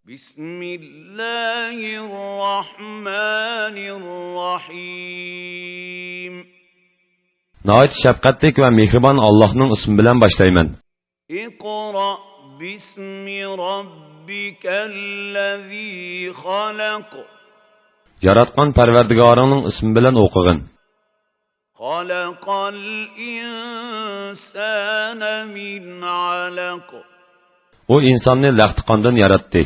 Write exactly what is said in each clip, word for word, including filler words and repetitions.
بسم الله الرحمن الرحيم. ناھايىتى شەپقەتلىك ۋە مېھرىبان ئاللاھنىڭ ئىسمى بىلەن باشلايمەن. اقرأ باسم ربك الذي خلق. ياراتقان پەرۋەردىگارىڭنىڭ ئىسمى بىلەن ئوقۇغىن. خلق الإنسان من علق. ئۇ ئىنساننى لەختە قاندىن ياراتتى.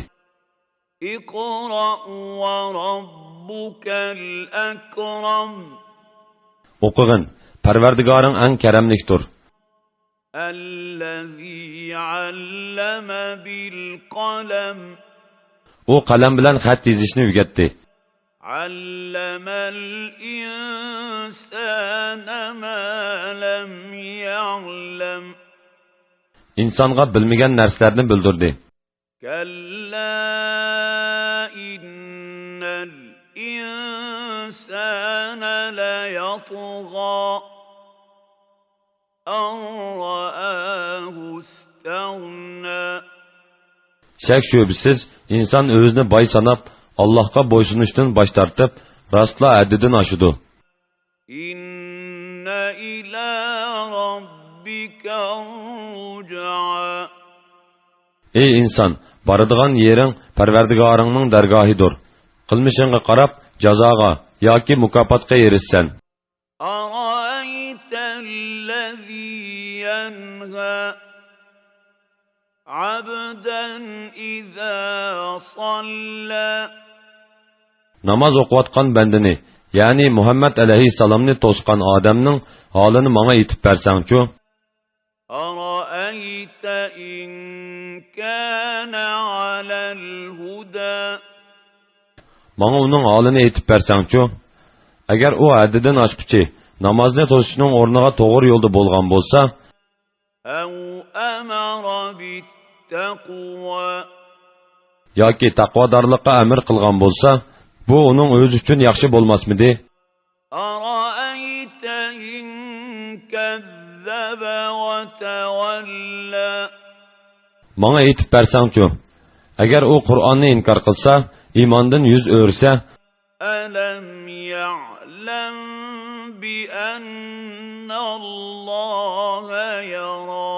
اقرأ وربك الأكرم. ئوقۇغىن، پەرۋەردىگارىڭ ئەڭ كەرەملىكتۇر. الذي علم بالقلم. ئۇ قەلەم بىلەن خەت يېزىشنى ئۆگەتتى. علم الإنسان ما لم يعلم. ئىنسانغا بىلمىگەن نەرسىلەرنى بىلدۈردى. كلا إن الإنسان ليطغى. أن رآه استغنى. شەك-شۈبھىسىز، ئىنسان ئۆزىنى باي ساناپ، ئاللاھقا بويسۇنۇشتىن باش تارتىپ، راستلا ھەددىدىن ئاشىدۇ. إن إلى ربك الرجعى. ئەي ئىنسان، بارىدىغان يېرىڭ پەرۋەردىگارىڭنىڭ دەرگاھىدۇر. قىلمىشىڭغا قاراپ، جازاغا ياكى مۇكاپاتقا ئېرىشىسەن. أرأيت الذي ينهى عبدا إذا صلى. ناماز ئوقۇۋاتقان بەندىنى، يەنى مۇھەممەد ئەلەيھىسسالامنى توسقان ئادەمنىڭ ھالىنى ماڭا ئېيتىپ بەرسەڭچۇ؟ أرأيت إن كان على الهدى. ماڭا ئۇنىڭ ھالىنى ئېيتىپ بەرسەڭچۇ؟ ئەگەر ئۇ ھەددىدىن ئاشقۇچى نامازنى توسۇشنىڭ ئورنىغا توغرا يولدا بولغان بولسا، أو أمر بالتقوى. ياكى تەقۋادارلىققا ئەمر قىلغان بولسا، بۇ ئۇنىڭ ئۆزى ئۈچۈن ياخشى بولماسمىدى؟ أرأيت إن كذب وتولى. ماڭا ئېيتىپ بەرسەڭچۇ، ئەگەر ئۇ قۇرئاننى ئىنكار قىلسا، ئىماندىن يۈز ئۆرۈسە، ألم يعلم بأن الله يرى.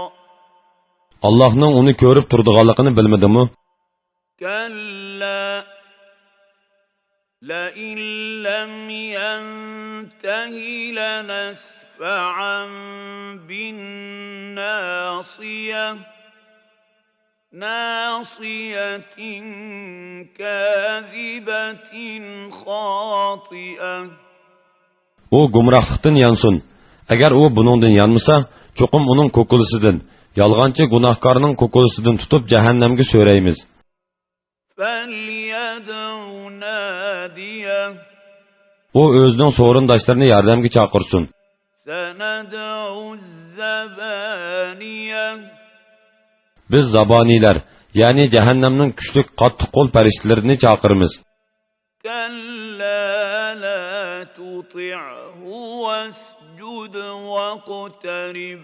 ئاللاھنىڭ ئۇنى كۆرۈپ تۇرىدىغانلىقىنى بىلمىدىمۇ؟ كلا لئن لم ينته لنسفعا بالناصية. ناصية كاذبة خاطئة. ئۇ گۇمراھلىقتىن يانسۇن. ئەگەر ئۇ بۇنىڭدىن يانمىسا، چوقۇم ئۇنىڭ كوكۇلىسىدىن، يالغانچى گۇناھكارنىڭ كوكۇلىسىدىن تۇتۇپ جەھەننەمگە سۆرەيمىز. فليدع ناديه. ئۇ ئۆزىنىڭ سورۇنداشلىرىنى ياردەمگە چاقىرسۇن. سندع الزبانية. بىز زابانىيلەر، يەنى جەھەننەمنىڭ كۈچلۈك، قاتتىق قول پەرىشتىلىرىنى چاقىرىمىز. كلا لا تطعه واسجد واقترب.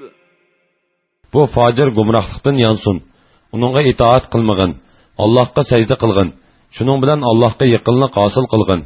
بۇ فاجىر گۇمراھلىقتىن يانسۇن. ئۇنىڭغا ئىتائەت قىلمىغىن. ئاللاھقا سەجدە قىلغىن. شۇنىڭ بىلەن ئاللاھقا يېقىنلىق ھاسىل قىلغىن.